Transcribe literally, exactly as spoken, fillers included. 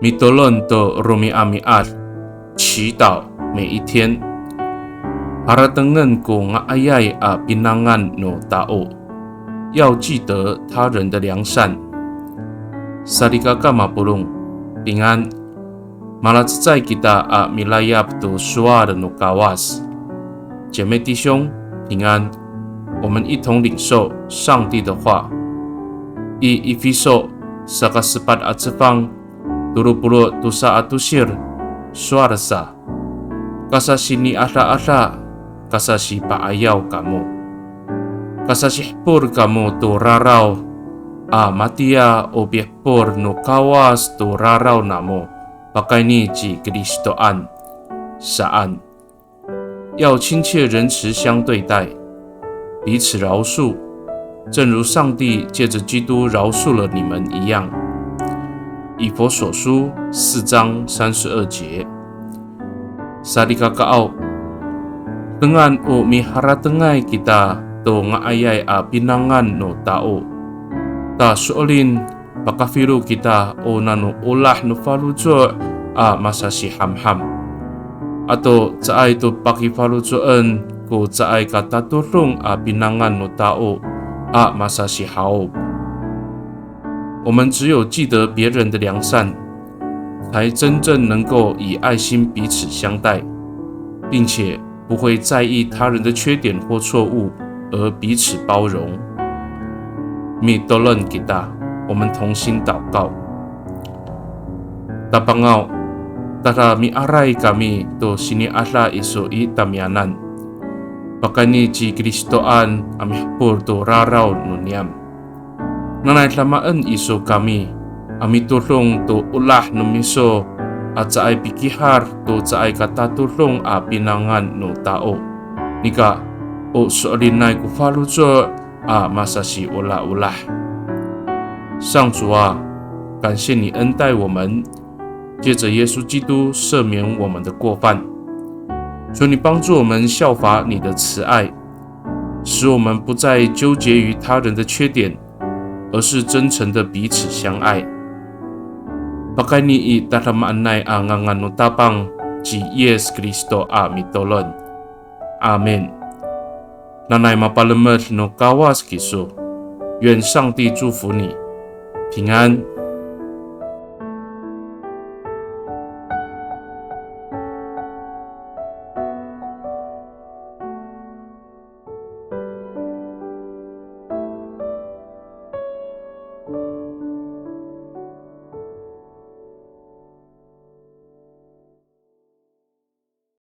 Mitolon to romi'ami'ad, 祈祷每一天。Haratengen ko nga'ayay a pinangan no tao, 要记得他人的良善。Salikaka mapolong, 平安。Malacecay kita a milayap to sowal no Kawas. 姐妹弟兄，平安。我们一同领受上帝的话。I Efiso saka sepat a cefang, tolo polo' tosa a tosir, sowal sa. Kasasini'adaada, kasasipa'ayaw kamo. Kasasihepol kamo to raraw, a matiya o pihepol no Kawas to raraw namo, pakayni ci Kristoan, saan. 要亲切仁慈相对待，彼此饶恕，正如上帝借着基督饶恕了你们一样。以弗所书四章三十二节。Salikakaaw, dengan o miharatengay kita to nga'ayay a pinangan no tao, ta so'elin pakafilo kita o nano olah no faloco' a masasihamham. Ato caay to pakifaloco'en ko caay ka tatodong a pinangan no tao a masasihaop. 我们只有记得别人的良善，才真正能够以爱心彼此相待，并且 不会在意他人的缺点或错误，而彼此包容。Mitolon kita, 我们同心祷告。Tapangaw, tada miaray kami to sini'ada iso i tamiyanan. Pakayni ci Kristoan a mihepol to raraw no niyam. Nanay damaen iso kami a mitodong to olah no miso a caay pikihar to caay ka tatodong a pinangan no tao. Nika, o so'elinay ko faloco' a masasiolaolah. 上主啊，感谢你恩待我们，借着耶稣基督赦免我们的过犯。求你帮助我们效法你的慈爱， 使我们不再纠结于他人的缺点，而是真诚的彼此相爱。Pakayni i tadamaanay a ngangan no Tapang ci Yis Kristo a mitolon. Amin. Nanay mapalemed no Kawas kiso. 愿上帝祝福你，平安。